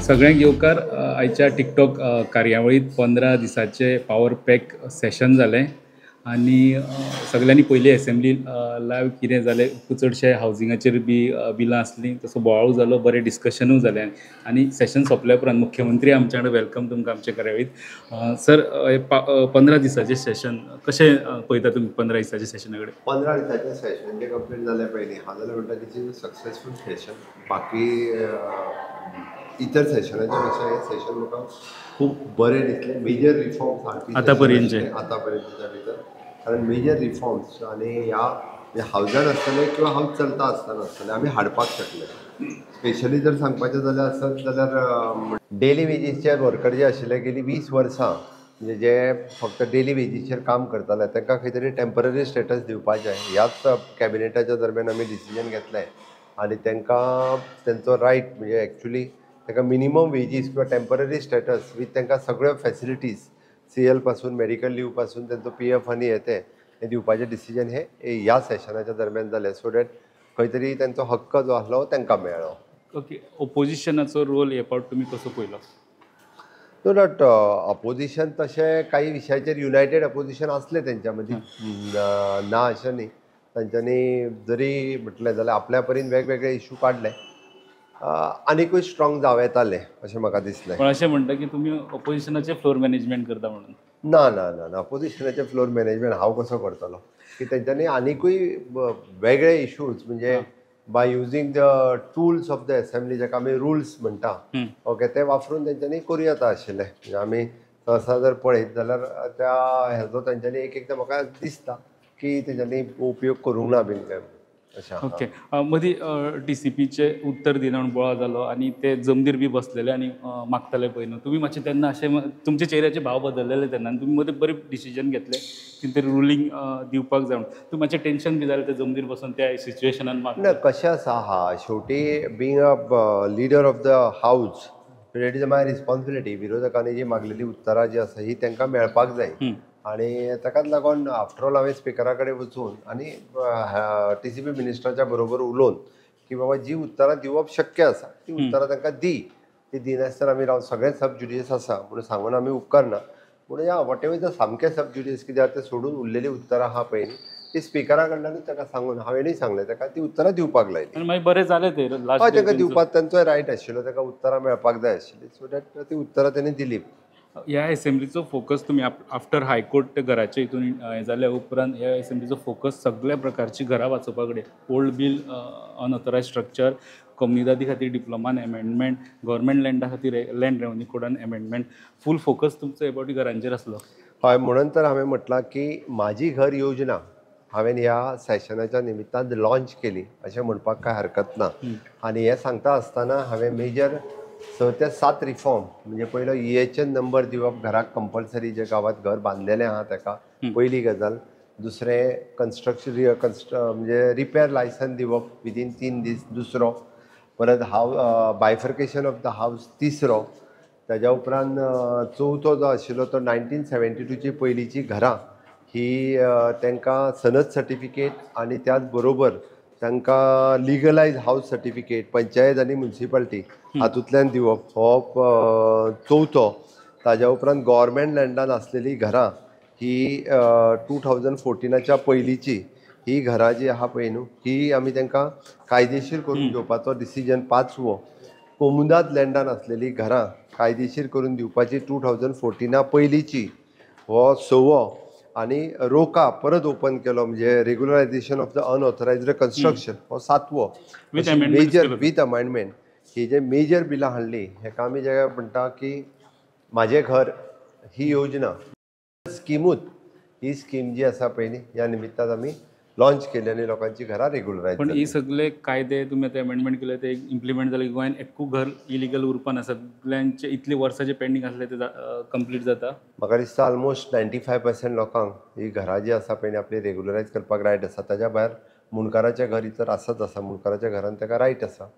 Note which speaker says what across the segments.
Speaker 1: सगळ्यांक येवकार. आयच्या टिकटॉक कार्यावळींत 15 दिसाचे पावर पॅक सेशन जालें आनी सगल्यांनी पयली एसेंब्ली लायव कितें जालें, चडशे हावजिंगाचेर बी बिलां आसलीं, तसो बोवाळूय जालो, बरें डिस्कशनूय जालें आनी सेशन सोंपल्या उपरांत मुख्यमंत्री आमच्या वांगडा. Welcome तुमकां आमच्या कार्यावळींत. सर, 15 दिसाचें सेशन कशें पळयता तुमी 15 दिसाच्या सेशना कडेन?
Speaker 2: 15 दिसाचें सेशन जें कंप्लीट जालें पयलीं हांव जाल्यार म्हणटा this is a successful session. बाकी इतर सेशनाच्या पेक्षा हें सेशन म्हाका खूब बरें दिसलें. मेजर रिफॉर्म्स हाडपी
Speaker 1: आतां पर्यंतचे.
Speaker 2: आतां पर्यंतच्या भितर, कारण मेजर रिफॉर्म्स आनी ह्या हावजान आसतले किंवा हावज चलता आसतना आसतले आमी हाडपाक शकले. स्पेशली जर सांगपाचें जाल्यार आसत जाल्यार डेली वेजीसचे वर्कर जे आशिल्ले गेली 20 वर्सां म्हणजे जे फक्त डेली वेजीचेर काम करताले तांकां खंय तरी टेंपररी स्टेटस दिवपाचें ह्याच कॅबिनेटाच्या दरम्यान आमी डिसिजन घेतलें आनी तांकां तेंचो रायट म्हणजे एक्चुली तांकां मिनिमम वेजीस किंवा टेंपररी स्टेटस वीथ तांकां सगळ्यो फॅसिलिटीज CL पासून मेडिकल लीव पासून तेंचो PF आनी हे ते हें दिवपाचें डिसिजन हे ह्या सेशनाच्या दरम्यान जालें, सो that खंय तरी तेंचो हक्क जो आसलो तांकां मेळ्ळो.
Speaker 1: ओके, ओपोजिशनाचो रोल हे फावट तुमी कसो पळयलो?
Speaker 2: नो डावट अपोजिशन तशें काही विशयाचेर युनायटेड अपोजिशन आसलें तेंच्या मदीं, ना अशें न्ही. तांच्यांनी जरी म्हटलें जाल्यार आपल्या परीन वेगवेगळे इशू काडले, आनिकूय स्ट्रॉंग जावं येतालें अशें म्हाका दिसलें.
Speaker 1: पण अशें म्हणटा की तुमी ओपोजिशनाचें फ्लोर मॅनेजमेंट करता म्हणून?
Speaker 2: ना ना ना ना, अपोजिशनाचें फ्लोर मॅनेजमेंट हांव कसो करतलो की तेंच्यांनी आनिकूय वेगळे इशूज म्हणजे by using the tools of the assembly जाका आमी रुल्स म्हणटा, ओके, ते वापरून तेंच्यांनी करूं येता आशिल्लें. म्हणजे आमी सहसा जर पळयत जाल्यार त्या हेजो तेंच्यांनी एक एकदां म्हाका दिसता की तेंच्यांनी उपयोग करूंक ना बीन काय अशें.
Speaker 1: ओके, मदीं DCPचे उत्तर दिना म्हूण बोवाळ जालो आनी ते जमनीर बी बसलेले आनी मागताले पळय न्हू, तुमी मातशें तेन्ना अशें तुमच्या चेहऱ्याचे भाव बदललेले तेन्ना आनी तुमी मदीं बरें डिसिजन घेतलें कितें तरी रुलींग दिवपाक जाय म्हणून. तुमी मातशें टेंशन बी जालें ते जमनीर बसून त्या सिच्युएशनान मागता?
Speaker 2: ना, कशें आसा हा, शेवटी being a leader of the house it is my responsibility. विरोधकांनी जी मागलेली उत्तरां जी आसा ही तांकां मेळपाक जाय आनी ताकाच लागून आफ्टर ऑल हांवें स्पिकरा कडेन वचून आनी TCP मिनिस्टराच्या बरोबर उलोवन की बाबा जी उत्तरां दिवप शक्य आसा ती उत्तरां तांकां दी, ती दिनासतना आमी राव सगळें सब ज्युडियस आसा म्हणून सांगून आमी उपकारना. म्हणून या what ever is सामकें सब ज्युडियस कित्याक तें सोडून उरलेली उत्तरां आहा पळय न्ही ती स्पिकरा कडल्यानूच ताका सांगून हांवेंय सांगलें ताका ती उत्तरां दिवपाक लायली.
Speaker 1: आनी मागीर बरें जालें तें लास्ट.
Speaker 2: हय, तांकां दिवपाक तांचोय रायट आशिल्लो, ताका उत्तरां मेळपाक जाय आशिल्ली, सो that ती उत्तरां तेणी दिली.
Speaker 1: ह्या एसेंब्लीचो फोकस तुमी आफ्टर हायकोर्ट घराचे हितून हें जाल्या उपरांत ह्या एसेंब्लीचो फोकस सगळ्या प्रकारची घरां वाचोवपा कडेन, ओल्ड बील, अनऑथरायज स्ट्रक्चर, कोमुनिदादी खातीर डिप्लोमान एमेंडमेंट, गव्हर्मेंट लँडा खातीर लँड रेवन्यू कोडान एमेंडमेंट, फूल फोकस तुमचो हे फावटी घरांचेर आसलो.
Speaker 2: हय, म्हणून तर हांवें म्हटलां की म्हाजी घर योजना हांवें ह्या सेशनाच्या निमित्तान लॉंच केली अशें म्हणपाक कांय हरकत ना. आनी हें सांगता आसतना हांवें मेजर 6 ते 7 रिफॉर्म म्हणजे पयलो EHN number दिवप घराक कंपल्सरी, जे गांवांत घर बांदलेलें आहा ताका पयली गजाल. दुसरें कन्स्ट्रक्शन म्हणजे रिपेर लायसन दिवप विदीन 3 दीस दुसरो. परत बायफर्केशन ऑफ the house तिसरो. ताज्या उपरांत चवथो जो आशिल्लो तो 1972ची पयलींची घरां ही तांकां सनद सर्टिफिकेट आनी त्याच बरोबर तांकां लिगलायज हावज सर्टिफिकेट पंचायत आनी म्युनिसिपालिटी हातूंतल्यान दिवप हो चवथो. ताज्या उपरांत गव्हर्मेंट लँडान आसलेली घरां ही 2014च्या पयलींची ही घरां जी आहा पळय न्हू ही आमी तांकां कायदेशीर करून घेवपाचो डिसिजन पांचवो. कोमुनिदाद लँडान आसलेली घरां कायदेशीर करून दिवपाची 2014 पयलींची हो सवो. आनी रोका परत ओपन केलो म्हणजे regularisation of the unauthorised construction हो सातवो. मेजर विथ अमेंडमेंट ही जे मेजर बिलां हाडली हेका आमी जे म्हणटा की म्हाजें घर ही योजना स्किमूच ही स्कीम जी आसा पळय न्ही ह्या निमित्तान आमी लॉंच केली आनी लोकांची घरां रेगुलरायज.
Speaker 1: पण ही सगळे कायदे तुमी आतां अमेंडमेंट केले ते इम्प्लिमेंट जाले गोंयान एक्कू घर इलिगल उरपा ना, सगळ्यांचे इतले वर्सां जे पेंडींग आसले ते कंप्लीट जाता.
Speaker 2: म्हाका दिसता ऑलमोस्ट 95% लोकांक ही घरां जी आसा पळय न्ही आपली रेगुलरायज करपाक रायट आसा. ताज्या भायर मुंडकाराचें घर तर आसाच आसा, मुंडकाराच्या घरान ताका रायट आसा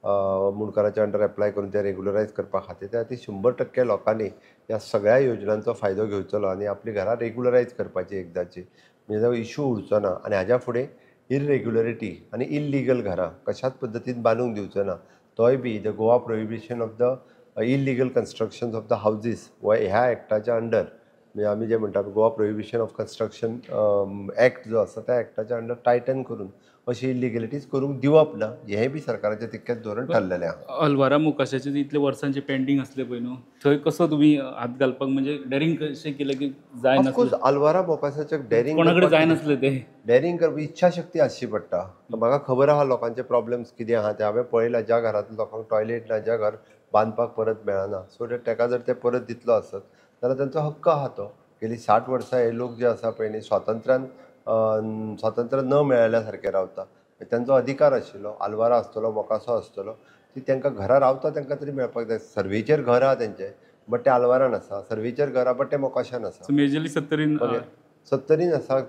Speaker 2: मुंडकाराच्या अंडर एप्लाय करून ते रेगुलरायज करपा खातीर. त्या खातीर 100% लोकांनी ह्या सगळ्या योजनांचो फायदो घेवचो आनी आपली घरां रेगुलरायज करपाची एकदांची, म्हणजे इशू उरचो ना. आनी हाज्या फुडें इरेग्युलरिटी आनी इल्लिगल घरां कशाच पद्दतीन बांदूंक दिवचो ना, तोय बी the Goa prohibition of the illegal constructions of the houses व ह्या एक्टाच्या अंडर, म्हणजे आमी जे म्हणटा Goa prohibition of construction act जो आसा त्या एक्टाच्या अंडर टायटन करून अशी इलिगलिटीज करूंक दिवप ना, हें बी सरकाराचें तितकेंच धोरण ठरलेलें आहा.
Speaker 1: अल्वारा मोकाशाचे इतले वर्सांचे पेंडींग आसले पळय न्हू, थंय कसो तुमी हात घालपाक म्हणजे डेरिंग कशें केलें की जाय
Speaker 2: ऑफकोर्स अल्वारा मोकासाचे डेरिंग
Speaker 1: कोणा कडेन जायनासलें तें
Speaker 2: डेरिंग करपी इच्छाशक्ती आसची पडटा. म्हाका खबर आहा लोकांचे प्रॉब्लम्स कितें आहा ते हांवें पळयलां. ज्या घरांत लोकांक टॉयलेट ना, ज्या घर बांदपाक परत मेळना, सो ताका जर ते परत दितलो आसत जाल्यार तांचो हक्क आहा तो. गेली 60 वर्सां हे लोक जे आसा पळय न्ही स्वातंत्र्यान स्वातंत्र्य न मेळिल्ल्या सारकें रावता, तांचो अधिकार आशिल्लो. आल्वारा आसतलो, मोकासो आसतलो, ती तांकां घरा रावता तांकां तरी मेळपाक जाय. सर्वेचेर घर आहा तेंचें बट तें आल्वारान आसा, सर्वेचेर घर आहा बट तें मोकाशान आसा.
Speaker 1: मेजरली सत्तरीन
Speaker 2: सत्तरीन आसा,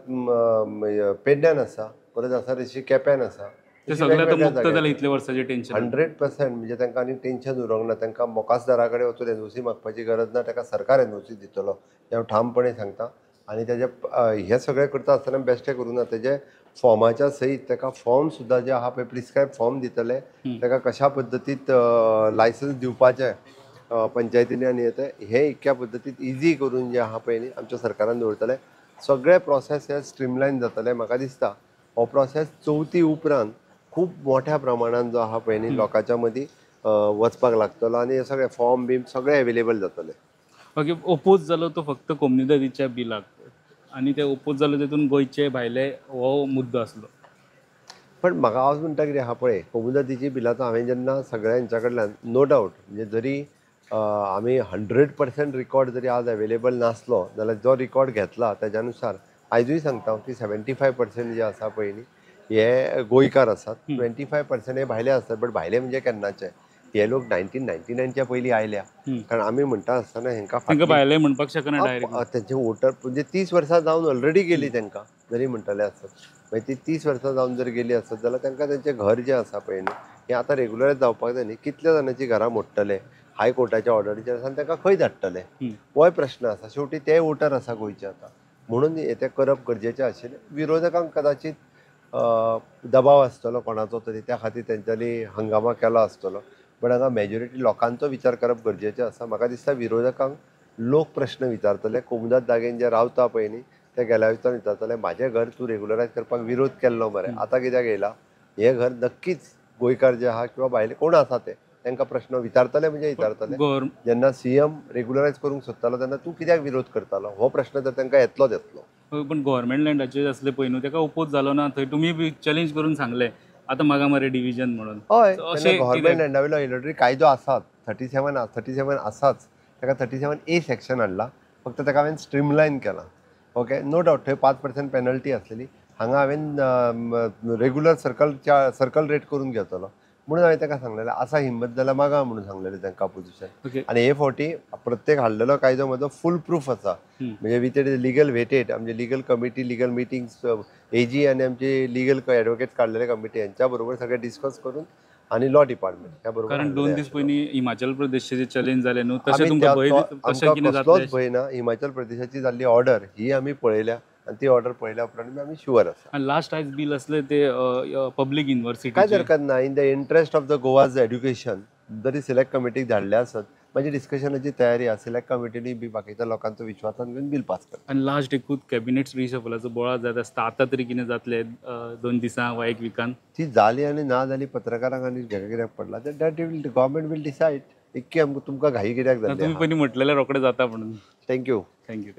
Speaker 2: पेडण्यान आसा, परत आसा तशी केप्यान आसा.
Speaker 1: ते सगळे आतां मुक्त जाले इतले वर्साचें टेन्शन
Speaker 2: 100%. म्हणजे तांकां आनी टेन्शन उरूंक ना. तांकां मोकासदारा कडेन वचून एनओसी मागपाची गरज ना, ताका सरकार एनओसी दितलो हें हांव ठामपणे सांगता. आनी तेजे हें सगळें करता आसतना बेश्टें करूं ना, तेजे फॉर्माच्या सयत ताका फॉर्म सुद्दां जे आहा पळय प्रिस्क्रायब फॉर्म दितले, ताका कशा पद्दतीत लायसन्स दिवपाचें पंचायतींनी आनी येता हें इतक्या पद्दतीत इजी करून जे आहा पळय न्ही आमच्या सरकारान दवरतले. सगळे प्रोसेस हे स्ट्रीमलायन जातले. म्हाका दिसता हो प्रोसेस चवथी उपरांत खूब मोठ्या प्रमाणान जो आहा पळय न्ही लोकांच्या मदीं वचपाक लागतलो आनी हे सगळे फॉर्म बीम सगळे एवेलेबल जातले.
Speaker 1: ओके, ओपोज जालो तो फक्त कोमुनिदादीच्या बिलाक आनी ते ओपोज जालो तेतून गोंयचे भायले हो मुद्दो आसलो.
Speaker 2: पण म्हाका हांव म्हणटा कितें आहा पळय, कोमुनिदादीच्या बिलाचो हांवें जेन्ना सगळ्या हेंच्या कडल्यान नो डावट म्हणजे जरी आमी 100% रिकॉर्ड जरी आज अवेलेबल नासलो जाल्यार जो रिकॉर्ड घेतला तेज्या नुसार आयजूय सांगता की 75% जे आसा पळय न्ही हे गोंयकार आसात, 25% हे भायले आसतात. बट भायले म्हणजे केन्नाचे, हे लोक 1999च्या पयलीं आयल्या. कारण आमी म्हणटा आसतना हेंकां
Speaker 1: भायले म्हणपाक शकना डायरेक्ट,
Speaker 2: तेंचे वोटर म्हणजे 30 वर्सां जावन ऑलरेडी गेली तेंकां जरी म्हणटले आसत, मागीर ती 30 वर्सां जावन जर गेली आसत जाल्यार तेंकां तेंचें घर जें आसा पळय न्ही हें आतां रेगुलर जावपाक जाय न्ही. कितल्या जाणांची घरां मोडटले हायकोर्टाच्या ऑर्डरीचेर आसा आनी तेंकां खंय धाडटले होय प्रश्न आसा. शेवटी ते वोटर आसा गोंयचे आतां, म्हणून हें तें करप गरजेचें आशिल्लें. विरोधकांक कदाचित दबाव आसतलो कोणाचो तरी, त्या खातीर तेंच्यांनी हंगामा केला आसतलो. बट हांगा मेजॉरिटी लोकांचो विचार करप गरजेचें आसा. म्हाका दिसता विरोधकांक लोक प्रश्न विचारतले. कोमुनिदाद जाग्यान जे रावता पळय न्ही ते गेल्या विचार विचारतले म्हाजें घर तूं रेगुलरायज करपाक विरोध केल्लो मरे, आतां कित्याक येयला? हें घर नक्कीच गोंयकार जे आहा किंवा भायले कोण आसा ते तांकां प्रश्न विचारतले म्हणजे विचारतले. जेन्ना सीएम रेगुलरायज करूंक सोदतालो तेन्ना तूं कित्याक विरोध करतालो हो प्रश्न तर तांकां येतलोच येतलो.
Speaker 1: पण गव्हर्मेंट लँडाचेर आसले पळय न्हू तेका ओपोज जालो ना, थंय तुमी बी चॅलेंज करून सांगलें आतां म्हाका मरे डिविजन म्हणून.
Speaker 2: हय, गव्हर्मेंट लँडा वयलो ऑलरेडी कायदो आसात, 37 आसाच, ताका 37A section हाडला, फक्त ताका हांवें स्ट्रीमलायन केलां. ओके, नो डावट थंय 5% पेनल्टी आसलेली, हांगा हांवें रेगुलर सर्कल रेट करून घेतलो म्हणून हांवें ताका सांगलेलें आसा हिंमत जाल्यार मागा म्हणून सांगलेलें तांकां अपोजिशन. आनी हे फावटी प्रत्येक हाडलेलो कायदो म्हजो फूल प्रूफ आसा, म्हणजे विथ it legal weighted. आमचे लिगल कमिटी, लिगल मिटिंग्स, एजी आनी आमचे लिगल एडवोकेट्स काडलेले कमिटी हेंच्या बरोबर सगळें डिस्कस करून आनी लॉ डिपार्टमेंट ह्या बरोबर.
Speaker 1: कारण 2 दीस पयलीं हिमाचल प्रदेशाचे चॅलेंज जालें न्हू, तशें तुमकां भंय
Speaker 2: तशें कितें कसलोच भंय ना. हिमाचल प्रदेशाची जाल्ली ऑर्डर ही आमी पळयल्या आनी ती ऑर्डर पळयल्या उपरांत आमी शुअर आसा.
Speaker 1: आनी लास्ट आयज बील आसलें ते पब्लीक युनिवर्सिटी
Speaker 2: काय हरकत ना. In the interest of the Goa's education जरी सिलेक्ट कमिटीक धाडले आसत मागीर डिस्कशनाची तयारी आसा. सिलेक्ट कमिटीनी बी बाकीच्या लोकांचो विश्वासान घेवन बील पास करता.
Speaker 1: आनी लास्ट एकूच कॅबिनेट रिशफलाचो बोळा जायत आसता, आतां तरी कितें जातलें 2 दिसां वा 1 विकान?
Speaker 2: ती जाली आनी ना जाली पत्रकारांक आनी हेका कित्याक पडला that will government will decide. इतकी आमकां तुमकां घाई कित्याक जाली?
Speaker 1: तुमी पयलीं म्हटलेलें रोखडें जाता म्हणून.
Speaker 2: Thank you.
Speaker 1: Thank you.